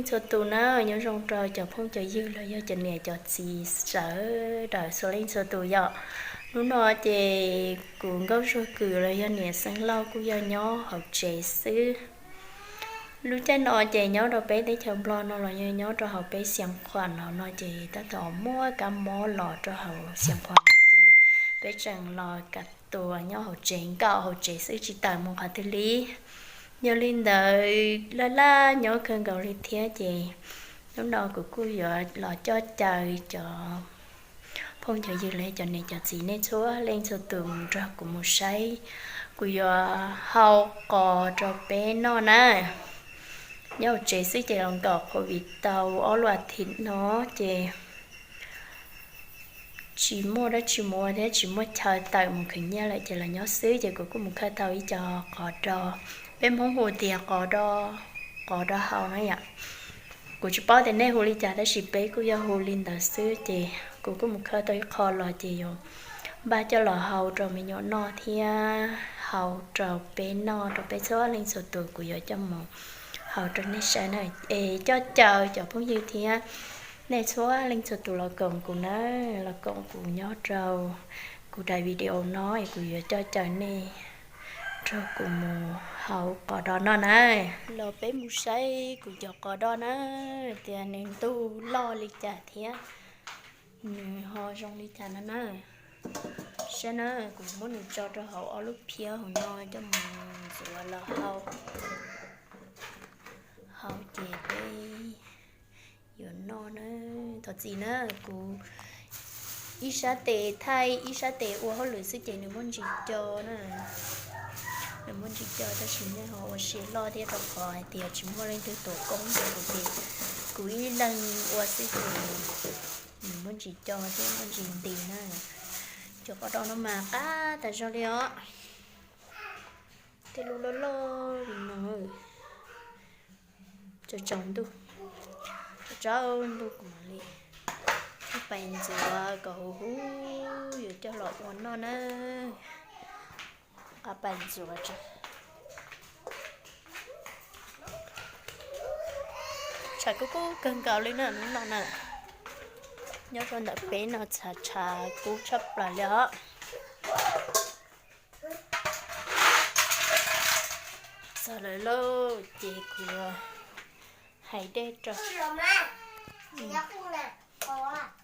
Leej txhua tus na, nyob zoo rau cov phooj cov ywg los yog cov niam cov txiv sawv daws txhua leej txhua tus yom. Hnub no ces kuv Nkauj Zuag Kws los yog niam Xeev Lauj kuj yog nyob hauv tsev xwb. Lub caij no ces nyob rau peb teb chaws Nplog no los yog nyob rau hauv peb Xiav Khuam no no ces tab tom muaj kab mob los rau hauv Xiav Khuam no ces peb tseem los kav tua nyob hauv tsev, nkaum hauv tsev xwb tsis tawm mus qhov twg li. Yog li ntawd laj laj nyob kawg nkaus li thiab ces hnub no kuv kuj yuav los coj caw cov phooj cov ywg los cov niam cov txiv nej txhua leej txhua tus nrog kuv mus saib, kuv yuav hau qos rau peb noj na. Nyob hauv tsev xwb ces los nkaum covid tau ob lub as thiv no ces tsis muaj dab tsi mus ua thiab tsis muaj chaw tawm mus khwv nyiaj lawm ces los nyob xwb ces kuv kuj mus khawb tau ib co qos do, peb Hmoob hu tias qos do, qos do hau na yom. Kuv tsis paub tias nej hu li cas tab sis peb kuj yog hu li ntawd xwb ces kuv kuj mus khawb tau ib qho los ces yuav npaj coj los hau rau me nyuam noj thiab hau rau peb noj rau peb txhua leej txhua tus, kuv yuav coj mus hau rau nej saib na. Es coj caw cov phooj ywg thiab nej txhua leej txhua tus los koom kuv na, los koom kuv nyob rau kuv daim video no es kuv yuav coj caw nej nrog kuv mus hau qos do noj na. Los peb mus saib kuv cov qos do na, tias nws ntug loj li cas thiab nws ho zoo li cas no na. Saib na, kuv muab nws tso rau hauv ob lub phiab hauv no coj mus ntxuav los hau, hau ces peb yuav noj na. Thov txim na, kuv ib sab tes thaij ib sab tes ua hauj lwm xwb ces nws muaj ntsis co na. Nws muaj ntsis co tab sis nej ho ua siab loj thiab rau qhov hais tias tsis muaj leej twg tuav koob rau kuv ces kuv ib leeg ua xwb ces nws muaj ntsis co thiab muaj ntsis nti na. Cov qos do no mas qab tas zog li os. Tej lub loj loj li no, tsaus ntuj, tsaus ntuj kuv mam li pais ntxuav kom huv huv yuav coj los ua noj na. Qab pais ntxuav tso. Tshav kub kub kawg nkaus li na hnub no na. Nyob rau ntawm peb no tshav tshav kub tshaj plaws li os. Txog lawm lauj, ces kuv hais dej rau.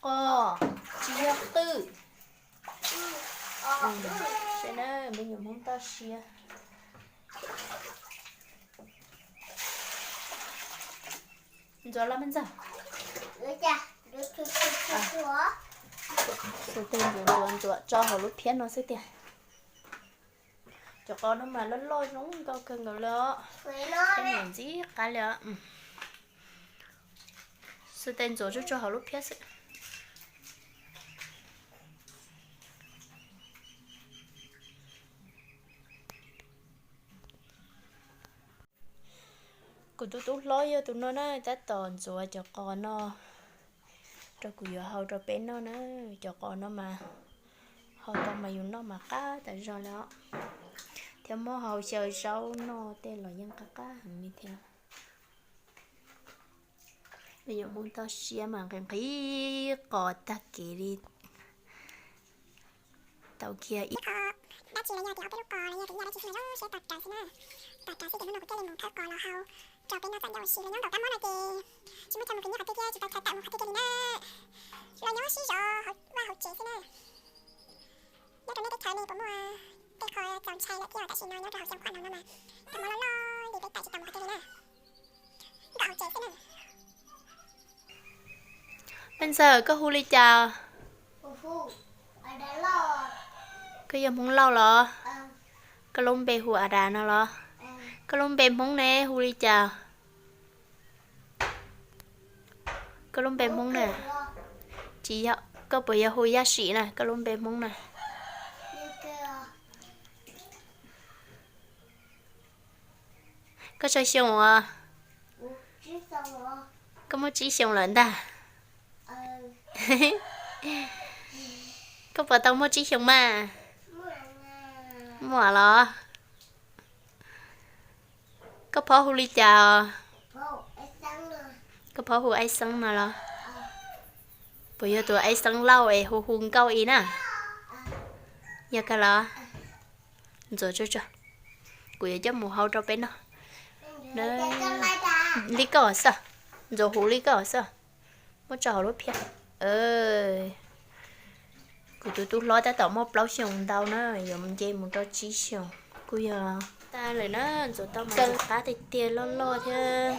Qos, tsis yog qwj. Saib na, me nyuam Hmoob toj siab. Ntxuav los me ntxawg. Xub teg ntxuav ntxuav ntxuav tso hauv lub phiab no xwb tiag. Cov qos no mas loj loj zoo nkauj kawg nkaus li os. Thiab nws ntxim qab li os. Xub teg ntxuav tsuj tsuag hauv lub phiab xwb. Kuv tus tub hlob yog tus no na, tab tom ntxuav cov qos no rau kuv yuav hau rau peb noj na. Cov qos no mas hau tau mas yus noj mas qab tas zog li os. Thiab muab hau xyaw zaub noj tej los yeej qab qab heev li thiab. Me nyuam Hmoob toj siab mas nqhis nqhis qos tag kev li. Tau kiag ib qho dab tsi los yog tias ob peb lub qos los yog tias ib yam dab tsi xwb mas zoo siab tos rawv xwb na. Tos rawv xwb ces hnub no kuv thiaj li mus khawb qos los hau rau peb noj txom nyem ua si. Los nyob nkaum kab mob no ces tsis muaj chaw mus khwv nyiaj qhov twg thiab tsis tau chaw tawm mus qhov twg kiag li na. Los nyob sib zov vaj hauv tsev xwb na. Nyob rau nej teb chaws nej puas muaj tej qho txaus ntshai lawm thiab? Tam sim no nyob rau hauv Xeev Khuam no mas kab mob loj loj li peb tawm tsis tau mus qhov twg li na. Nkaum hauv tsev xwb na. Pej Ntxawg, koj hu li cas? Koj yog Hmoob Lauj los? Koj lub npe hu A Das no los? Koj lub npe Hmoob ne hu li cas? Koj lub npe Hmoob na? Tsis yog, koj puas yog hu Yaj Sim na? Koj lub npe Hmoob na? Koj tsawg xyoo os? Koj muaj tsib xyoo lawm ntag. Koj puas tau muaj tsib xyoo mas? Muaj los? Koj phob hu li cas os? Koj paub hu Aib Xeeb no los? Puas yog tus Aib Xeeb Lauj es hu hu nkauj i na? Yog kawg los? Ntxuav tso tso, kuv yuav coj mus hau rau peb noj. Li koj xwb, ntxuav huv li koj xwb. Muab tso hauv lub phiab. Kuv tus tub hlob tab tom muaj plaub xyoos ntau na, yuav nce mus rau tsib xyoos. Kuj yog tag lawm na, ntxuav tau mas ntxim qab tiag tiag, loj loj thiab.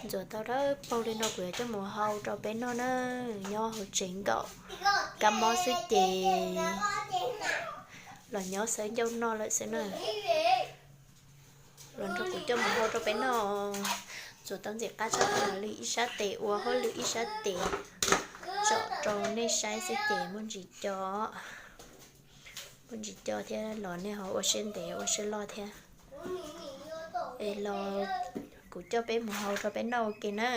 Ntxuav tau dawb paug li no kuv yuav coj mus hau rau peb noj na. Nyob hauv tsev nkaum kab mob xwb ces los nyob xawb ncauj noj lawm xwb na. Los nrog kuv coj mus hau rau peb noj. Ntxuav tau ntxim qab tshaj plaws li, ib sab tes ua hauj lwm ib sab tes tsom rau nej saib xwb ces muaj ntsis co, muaj ntsis co thiab los nej ho ua siab ntev ua siab loj thiab. Es los kuv coj peb mus hau rau peb noj ua ke na.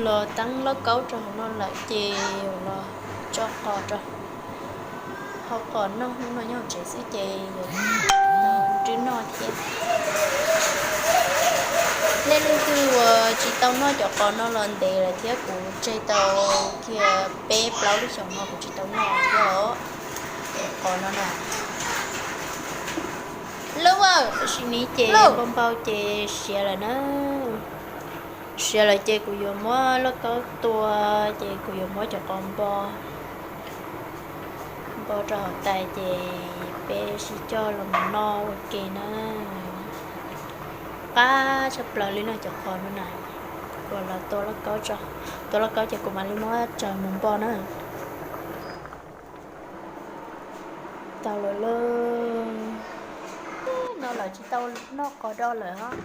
Los teeb lauj kaub rau hauv no lawm ces los tso qos rau hauv qos noj, hnub no nyob hauv tsev xwb ces yuav nrwb noj thiab. Nej leej twg uas tsis tau noj cov qos no los ntev lawm thiab, kuv tseg tau kiag peb plaub lub xyoos no kuv tsis tau noj thiab os. Qos no na, lub sim no ces npau npau ces siav lawm na. Siav lawm ces kuv yuav muab lauj kaub tua, ces kuv yuav muab cov qos npo, npo rau hauv tais ces peb sib coj los noj ua ke na. Qab tshaj plaws li no cov qos no na. Kuv los tua lauj kaub tso, tua lauj kaub ces kuv mam li muab tsaws mus npo na. Tau lawm lauj. No lawv tsis tau noj qos do lawm os.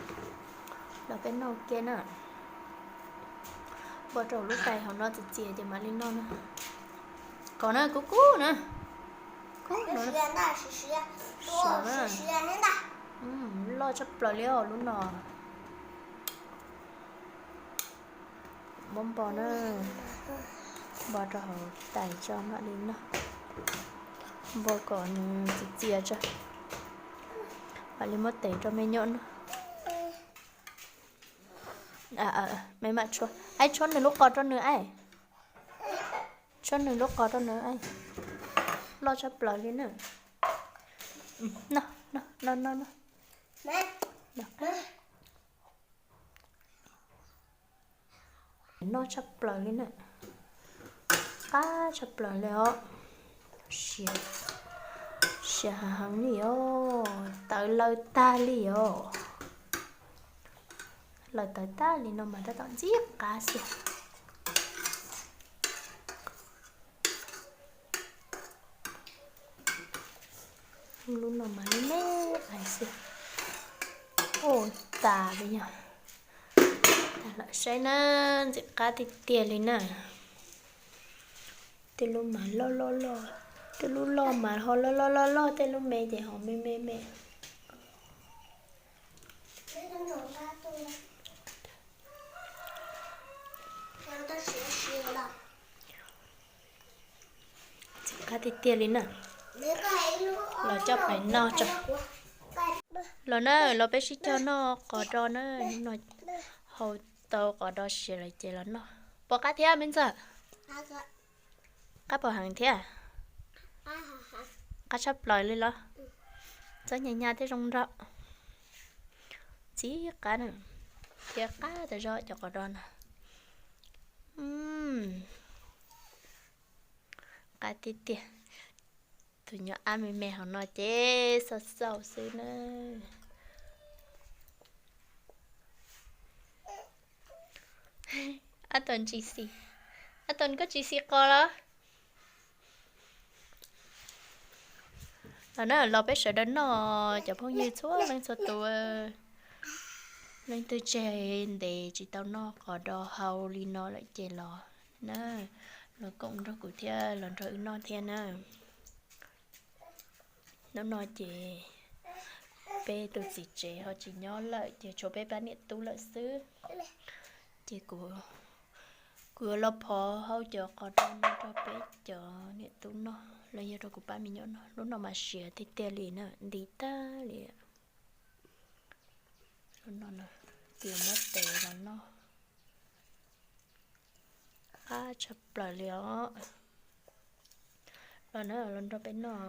Los peb noj ua ke na. Npo rau lub tais hauv no txias txias ces mam li noj na. Qos na kub kub na. Kub no. Loj tshaj plaws li os lub no. Muab npo na, npo rau hauv tais tso mam li noj. Npo kom nws txias txias tso, mam li muab tev rau me nyuam noj. Me mam tshuab, aib tshuab nws lub qos rau nws aib. Tshuab nws lub qos rau nws aib. Loj tshaj plaws li na. Noj, noj, noj, noj. Noj tshaj plaws li na. Qab tshaj plaws li os. Siav, siav heev li os, tawv lawv tag li os. Lawv tawv tag li no mas tab tom ntxim qab xwb. Lub no mas lub me ais xwb. Ua tas li yog. Tas lawm saib na, ntxim qab tiag tiag li na. Tej lub mas loj loj loj, tej lub loj mas ho loj loj loj loj, tej lub me ces ho me me me. Ntxim qab tiag tiag li na. Los coj pais noj tso. Los na, los peb sib cog noj qos do na, hnub no hau tau qos do siav lawm ces los noj. Puas qab thiab me ntxawg? Qab puas heev thiab? Qab tshaj plaws li los? Txob nyas nyas thiab zoo nraug. Ntxim qab na, thiab qab tas zog cov qos do na. Qab tiag tiag. Tus nyuam ab me me hauv no ces xauj xauj xwb na. Ab Tuam ntsis xis, ab Tuam koj tsis xis qos los? Los na, los peb sawv daws noj cov phooj ywg txhua leej txhua tus. Leej twg tseg ntev tsis tau noj qos do hau li no lawm ces los na, los koom nrog kuv thiab los nrog wb noj thiab na. Hnub no ces peb tus txiv tsev ho tsis nyob lawm ces tshuav peb pab niam tub lawm xwb. Ces kuv Kuv yuav los phov hauv cov qos rau no rau peb cov niam tub noj los yog rau kuv pab me nyuam noj. Lub no mas siav tiag tiag li na, nti tag li. Lub no na, kuv yuav muab tev los noj. Qab tshaj plaws li os. Los na, los nrog peb noj.